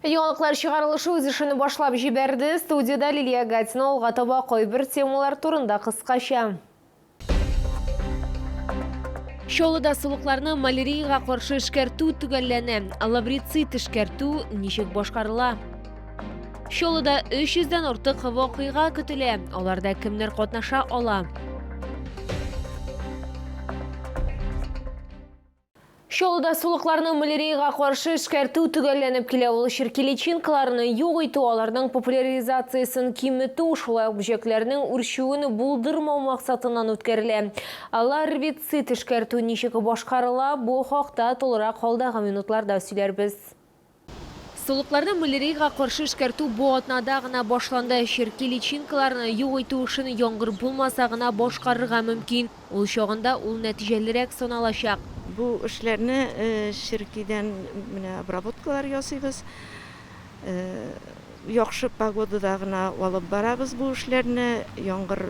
Яңалыклар чыгарылышы үз эшен башлап җибәрде. Студиядә Лилия Гатина алга таба кайбер темалар турында кыскача. Чаллыда сулыкларны маляриягә каршы эшкәртү төгәлләнә. Лаврицид эшкәртү ничек башкарыла? Чаллыда 300 дән артык вакыйга көтелә. Аларда кемнәр катнаша ала? Чаллыда сулыкларны маляриягә каршы эшкәртү төгәлләнеп килә. Ул черки личинкаларны юк итү, аларның популяризациясен киметү, шулай ук бөҗәкләрнең үрчүен булдырмау максатыннан үткәрелә. Ларвицид эшкәртү ничек башкарыла, бу хакта тулырак алдагы минутларда сөйләрбез. Сулыкларны маляриягә каршы эшкәртү бу атнада гына башланды. Черки личинкаларны юк итү эшен яңгыр булмаса гына башкарырга мөмкин. Ул чагында ул нәтиҗәлерәк саналачак. Бу эшләрне черкидән менә обработкалар ясыйбыз. Яхшы погодада гына алып барабыз бу эшләрне. Яңгыр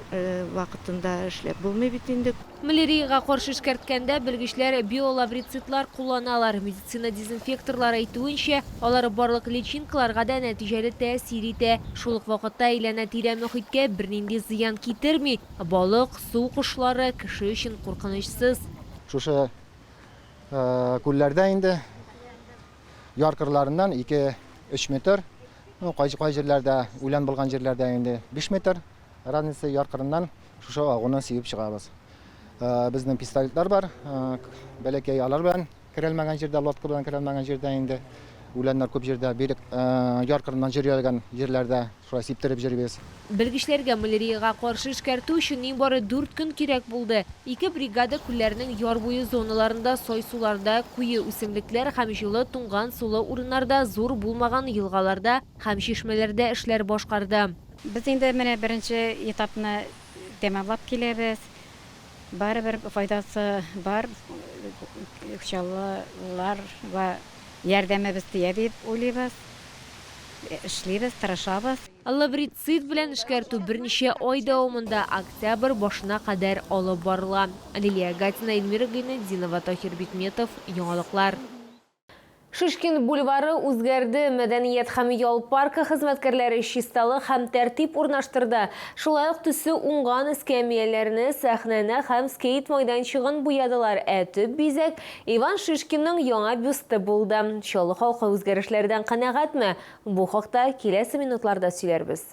вакытында эшләп булмый бит инде. Маляриягә каршы эшкәрткәндә белгечләр биолаврицидлар кулланалар. Медицина дезинфекторлары әйтүенчә, алар барлык личинкаларга да нәтиҗәле тәэсир итә. Шул ук вакытта әйләнә-тирә мохиткә бернинди зыян китерми, балык, су кошлары, кеше өчен куркынычсыз. Шушы күлләрдә инде яр кырларыннан ике-өч метр, ну, кай җирләрдә, үлән булган җирләрдә инде биш метр разница яр кырыннан шушы агуны сибеп чыгабыз. Безнең пистолетлар бар, бәләкәй, алар белән керәлмәгән җирдә, лодка белән керәлмәгән җирдә инде үләннәр күп җирдә, бирек яр кырыннан җөриялгән җирләрдә шулай сиптереп җөрибез. Белгечләргә маляриягә каршы эшкәртү өчен нибары дүрт көн кирәк булды. Ике бригада күлләрнең яр буе зоналарында, сай суларда, куе үсемлекләр һәм җылы, туңган сулы урыннарда, зур булмаган елгаларда һәм чишмәләрдә эшләр башкарды. Без инде менә беренче этапны тәмамлап киләбез. Барыбер файдасы бар, Чаллыларга ярдәмебез тия дип уйлыйбыз. Эшлибез, тырышабыз. Лаврицид белән эшкәртү берничә ай дәвамында, октябрь башына кадәр алып барыла. Лилия Гатина, Эльмира Гыйнетдинова, Таһир Бикметов, Яңалыклар. Шишкин бульвары үзгәрде. Мәдәният һәм ял паркы хезмәткәрләре чисталык һәм тәртип урнаштырды. Шулай ук төсе уңган эскәмияләрне, сәхнәне һәм скейт майданчыгын буядылар, ә төп бизәк Иван Шишкинның яңа бюсты булды. Чаллы халкы үзгәрешләрдән канәгатьме? Бу хакта киләсе минутларда сөйләрбез.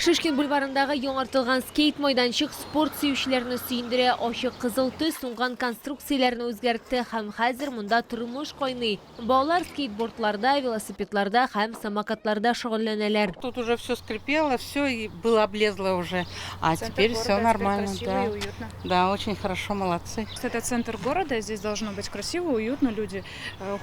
Шишкин бульварындагы яңартылган скейт майданчык спорт сөючеләрне сөендерә. Ачык кызыл төс уңган конструкцияләрне үзгәртте һәм хәзер монда тормыш кайный. Балалар скейтбордларда, велосипедларда һәм самокатларда шөгыльләнәләр. Тут уже все скрипело, все и было облезло уже, а Центр теперь все города теперь нормально, красиво да. и уютно. Да, очень хорошо, молодцы. Это центр города, здесь должно быть красиво, уютно, люди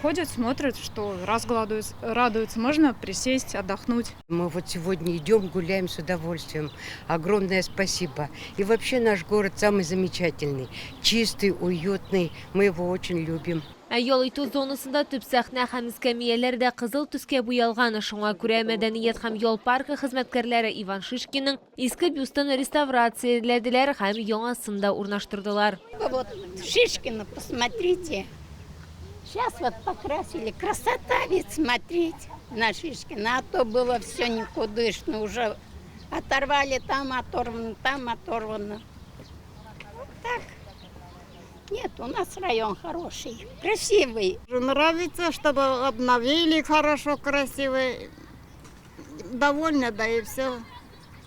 ходят, смотрят, что разгладываются, радуются, можно присесть, отдохнуть. Мы вот сегодня идем, гуляем с удовольствием. Огромное спасибо. И вообще наш город самый замечательный, чистый, уютный. Мы его очень любим. Ә ял итү зонасында төп сәхнә һәм эскәмияләр дә кызыл төскә буялган. Шуңа күрә мәдәният һәм ял паркы хезмәткәрләре Иван Шишкинның иске бюстын реставрацияләделәр һәм яңасын да урнаштырдылар. Вы вот Шишкина посмотрите. Сейчас вот покрасили. Красота ведь смотреть на Шишкина. А то было все никудышно. Уже оторвали там, оторвано, там оторвано. Вот так. Нет, у нас район хороший, красивый. Нравится, чтобы обновили хорошо, красиво. Довольны, да и все.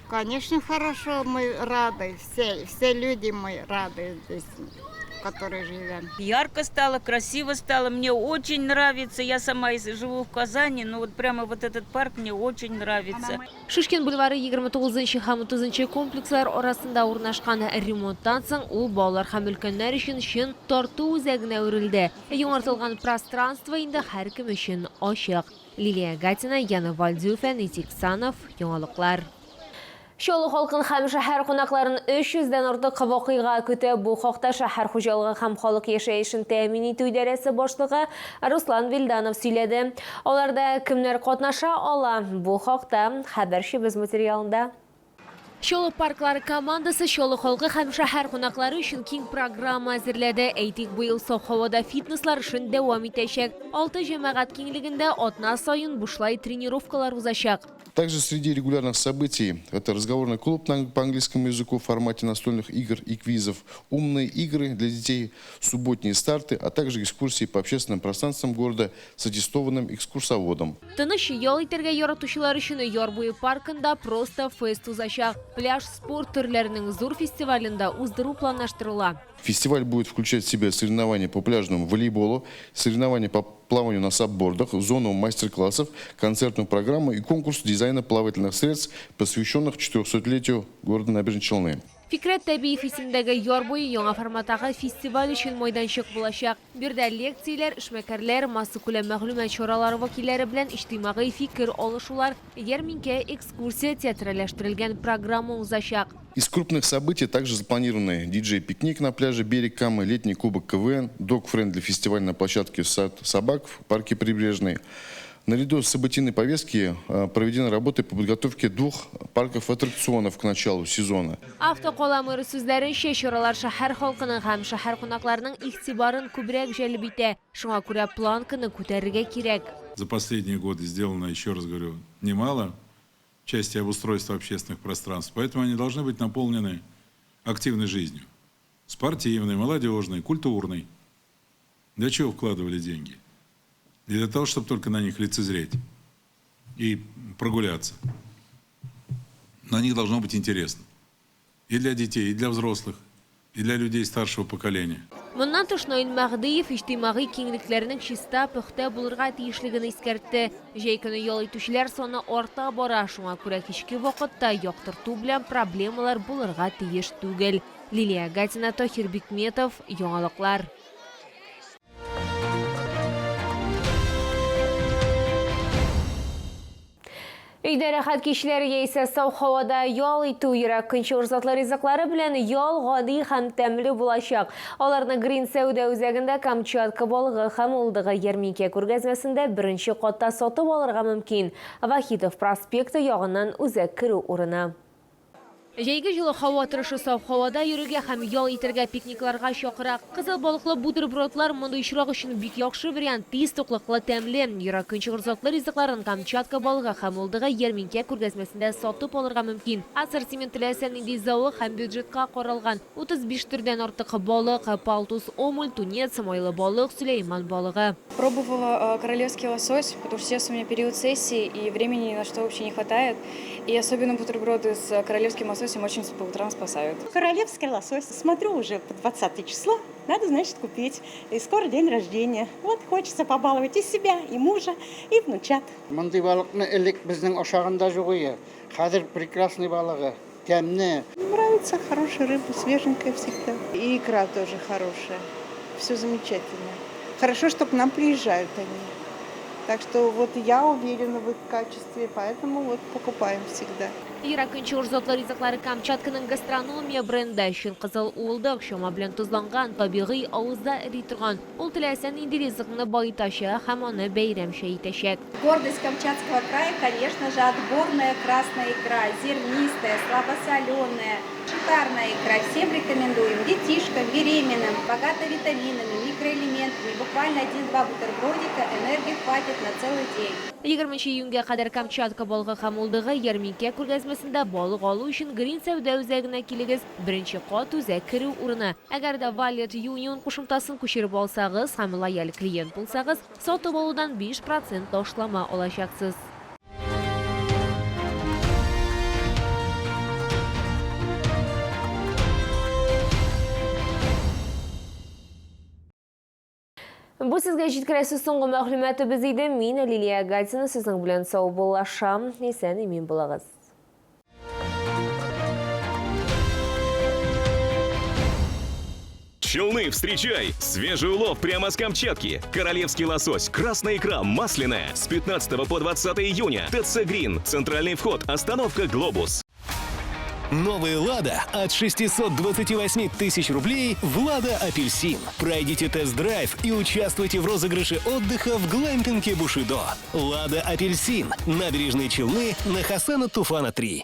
Конечно, хорошо, мы рады, все, все люди мы рады здесь, которые живем. Ярко стало, красиво стало, мне очень нравится. Я сама живу в Казани, но вот прямо вот этот парк мне очень нравится. Шишкин бульвары 29 һәм 30 комплекслар арасында урнашкан. Ремонттан соң ул балалар һәм өлкәннәр өчен чын тарту үзәгенә әверелде. Яңартылган пространство инде һәркем өчен ачык. Лилия Гатина, Яна Вальдюф, Әнис Иксанов, Яңалыклар. Чаллы халкын һәм шәһәр кунакларын 300 дән артык вакыйга көтә. Бу хакта шәһәр хуҗалыгы һәм халык яшәешен тәэмин итү идарәсе башлыгы Руслан Вилданов сөйләде. Аларда кемнәр катнаша ала? Бу хакта хәбәрчебез материалында. Чаллы парклары командасы Чаллы халкы һәм шәһәр кунаклары өчен киң программа әзерләде. Әйтик, быел саф һавада фитнеслар эшен дәвам итәчәк. Алты җәмәгать киңлегендә атна саен бушлай тренировкалар узачак. Также среди регулярных событий это разговорный клуб по английскому языку в формате настольных игр и квизов, умные игры для детей, субботние старты, а также экскурсии по общественным пространствам города с аттестованным экскурсоводом. Тыныч ял итәргә яратучылар өчен Яр буе паркында просто фест узачак. Пляж спорт төрләренең зур фестивален дә уздыру планлаштырыла. Фестиваль будет включать в себя соревнования по пляжному волейболу, соревнования по плаванию на сапбордах, зону мастер-классов, концертную программу и конкурс дизайна плавательных средств, посвященных 400-летию города Набережные Челны. Фикрәт Тәбиев исемендәге Яр буе яңа форматтагы фестиваль өчен майданчык булачак. Биредә лекцияләр, эшмәкәрләр, массакүләм мәгълүмат чаралары вәкилләре белән иҗтимагый фикер алышулар, ярминкә, экскурсия, театральләштерелгән программа узачак. Из крупных событий также запланированы диджей-пикник на пляже «Берег Камы», летний кубок КВН, дог-френдли фестиваль на площадке «Сад собак» в парке Прибрежный. Наряду с событийной повестки проведены работы по подготовке двух парков-аттракционов к началу сезона. Автокала мэры сүзләренчә, чаралар шәһәр халкының һәм шәһәр кунакларының игътибарын күбрәк җәлеп итә. Шуңа күрә планканы күтәрергә кирәк. За последние годы сделано, еще раз говорю, немало в части обустройства общественных пространств, поэтому они должны быть наполнены активной жизнью. Спортивной, молодежной, культурной. Для чего вкладывали деньги? Не для того, чтобы только на них лицезреть и прогуляться. На них должно быть интересно. И для детей, и для взрослых, и для людей старшего поколения. Моннан тыш Наил Мәһдиев иҗтимагый киңлекләрнең чиста, пөхтә булырга тиешлеген искәртте. Җәй көне ял итүчеләр саны арта бара, шуңа күрә кичке вакытта яктырту белән проблемалар булырга тиеш түгел. Лилия Гатина, Таһир Бикметов, Яңалыклар. Өйдә рәхәт кичләр яисә сау һавада ял итү ерак көнчыгыш затлы ризыклары белән ял гади һәм тәмле булачак. Аларны Грин сәүдә үзәгендә Камчатка балыгы һәм уылдыгы ярминкә күргәзмәсендә беренче катта сатып алырга мөмкин. Вахитов проспекты ягыннан үзәк керү урыны. Җәйге җылы һава торышы саф һавада йөрергә һәм ял итәргә пикникларга чакыра. Кызыл балыклы бутербродлар мондый очрак өчен бик яхшы вариант, тиз, туклыклы, тәмле. Ерак көнчыгыш затлы ризыкларын Камчатка балыгы һәм уылдыгы ярминкә күргәзмәсендә сатып алырга мөмкин. Ассортимент теләсә нинди зәвык һәм бюджетка каралган. 35 төрдән артык балык, палтус, омуль, тунец, майлы балык, Сөләйман балыгы. Пробовала королевский лосось, потому что сейчас у меня период сессии и времени ни на что вообще не хватает. И особенно бутерброды с королевским лососем очень по утрам спасают. Королевский лосось. Смотрю уже по 20 число, надо, значит, купить. И скоро день рождения. Вот хочется побаловать и себя, и мужа, и внучат. Мондый балыкны элек безнең ашаган да юк иде. Хәзер прекрасный балыгы, тәмле. Нравится хорошая рыба, свеженькая всегда. И икра тоже хорошая. Все замечательно. Хорошо, что к нам приезжают они. Так что я уверена в их качестве, поэтому покупаем всегда. Ерак көнчыгыш затлы ризыклары Камчатканың гастрономия бренды өчен кызыл уылдык, чама белән тозланган, табигый авызда эри торган. Ул теләсә нинди ризыкны баетачак һәм аны бәйрәмчә итәчәк. Гордость Камчатского края, конечно же, отборная красная икра, зернистая, слабосоленая, шикарная икра. Всем рекомендуем, детишкам, беременным, богата витаминами, микроэлементами. Буквально один-два бутербродика, энергии хватит на целый день. Егерменче июньгә кадәр Камчатка балыгы һәм уылдыгы ярминкә күргәзмәсендә балык алу өчен Грин сәүдә үзәгенә килегез. Беренче кат үзәк керү урыны. Әгәр дә Wallet Union кушымтасын күчереп алсагыз һәм лояль клиент булсагыз, сатып алудан 5% ташлама алачаксыз. Бу сезгә җиткерәсе соңгы мәгълүматыбыз иде. Мин Лилия Гатина сезнең белән саубуллашам. Исән имин булыгыз. Челны, встречай! Свежий улов прямо с Камчатки. Королевский лосось, красная икра, масляная. С 15 по 20 июня. ТЦ Грин. Центральный вход. Остановка Глобус. Новая «Лада» от 628 тысяч рублей в «Лада Апельсин». Пройдите тест-драйв и участвуйте в розыгрыше отдыха в глэмпинге «Бушидо». «Лада Апельсин». Набережные Челны на Хасана Туфана 3.